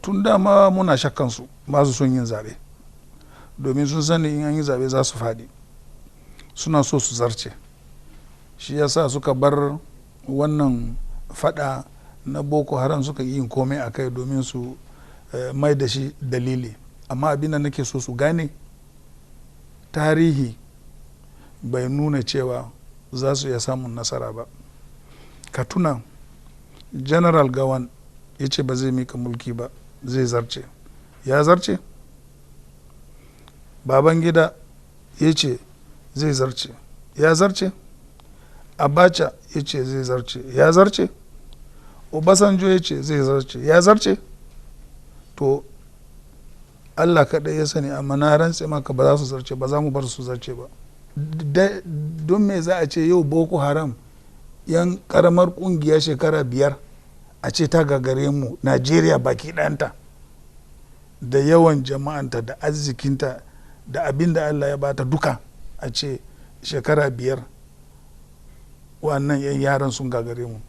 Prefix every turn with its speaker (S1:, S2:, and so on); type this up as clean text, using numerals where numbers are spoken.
S1: Tun dama muna shakkansu, ba su son yin zaɓe, domin sun sani in an yi zaɓe za su faɗi. Suna so su zarce, shi yasa suka bar wannan fada na Boko Haram, suka yi yin komai a kai domin su mai da shi dalili. Amma abin da nake so su gane, tarihi bai nuna cewa za su iya samun nasara ba. Ka tuna General Gowon ya ce ba zai mika mulki ba, zai zarce. Ya zarce. Babangida ya ce zai zarce, ya zarce. Abacha ya ce zai zarce, ya zarce. Obasanjo ya ce zai zarce, ya zarce. To, Allah kaɗai ya sani, amma na rantse maka ba za su zarce ba, za mu bar su zarce ba. Don me za a ce yau Boko Haram, yan karamar kungiya, shekara 5 a ce ta gagare mu, Najeriya baki ɗanta da yawan jama'anta da arzikinta da abin da Allah ya bata duka, a ce shekara 5 wannan yan yaran sun gagare mu?